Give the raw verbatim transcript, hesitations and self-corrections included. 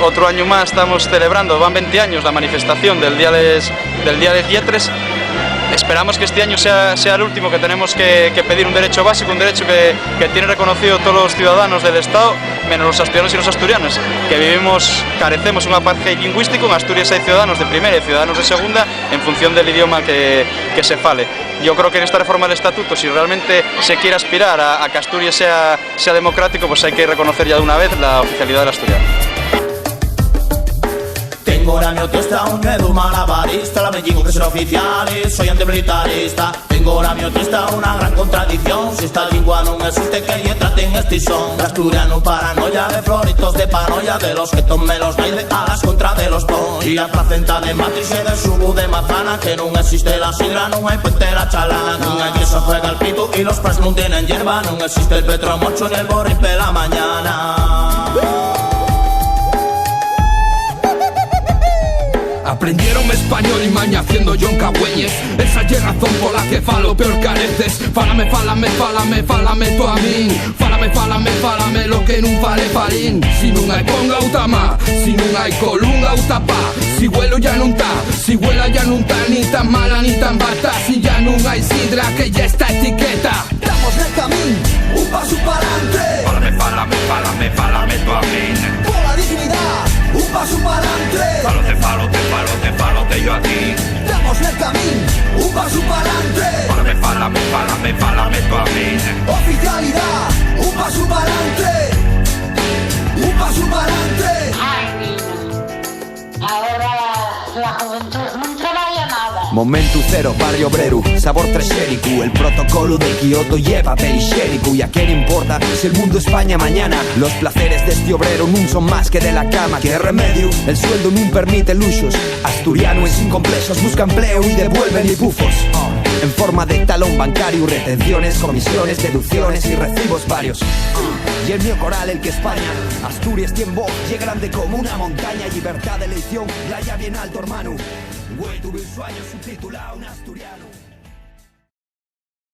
Otru añu más tamos celebrando, van venti años, la manifestación del Día les, del Día les Lletres. Esperamos que este añu sea, sea l'últimu, que tenemos que, que pedir un derecho básico, un derecho que, que tienen reconocido todos los ciudadanos del Estao, menos los asturianos y los asturianes, que vivimos, carecemos un apartheid lingüístico. En Asturias hai ciudadanos de primera y ciudadanos de segunda en función del idioma que, que se fale. Yo creo que en esta reforma del estatuto, si realmente se quiere aspirar a, a que Asturias sea, sea democrático, pues hay que reconocer ya de una vez la oficialidad del asturiano. Tengo na mio testa un miedu malabarista, la me digo que ser oficiales, soy antimilitarista. Tengo na mio testa una gran contradicción, si esta lingua non existe, que lle traten esti son. Asturiano paranoia de floritos de paranoia, de los que tomen los naide a las contra de los pon. Y la placenta de matriz se de subu de mazana, que non existe la sidra, non hai puente la chalana, non hai que se juega el pito y los pras non tienen hierba, non existe el petromocho ni el borrín pela mañana. Aprendieron español y maña haciendo John Cagüeñes. Esa ye razón pola que falo peor que a veces. Fálame, fálame, fálame, fálame tú a min. Fálame, fálame, fálame lo que nun fale Falín. Si nun hai conga, uta má. Si nun hai colunga, uta pá. Si güelo ya nun ta, si güela ya nun ta, ni tan mala ni tan bata. Si ya nun hai sidra, que ya está etiqueta. Damos el camín, un pasu pa'lante. Fálame, fálame, fálame, fálame tú a min. Pola dignidá, un pasu pa'lante. Fálote, fálote, fálote, fálote yo a ti. Damos el camín, un pasu pa'lante. Fálame, fálame, fálame, fálame tú a min. Oficialidá, un pasu pa'lante. Un pasu pa'lante. Ay, niño. Ahora la juventud no trabaja nada. Momentu cero, barrio obreru, sabor trexéricu. El protocolu de Kioto ye papel ixénicu. ¿Y a quién importa si el mundo es España mañana? Los placeres d'esti obrero nun son más que de la cama. ¿Qué remediu? El sueldo nun permite luxos. Asturiano es sin complexos, busca empleo y devuelve-y bufos. En forma de talón bancario, retenciones, comisiones, deducciones y recibos varios. Y el mío coral, el que España, Asturias tien voz, ye grande como una montaña, llibertá d'eleición, la ya bien alto, hermano. Güei, tuve un suaño subtitulao n'asturianu.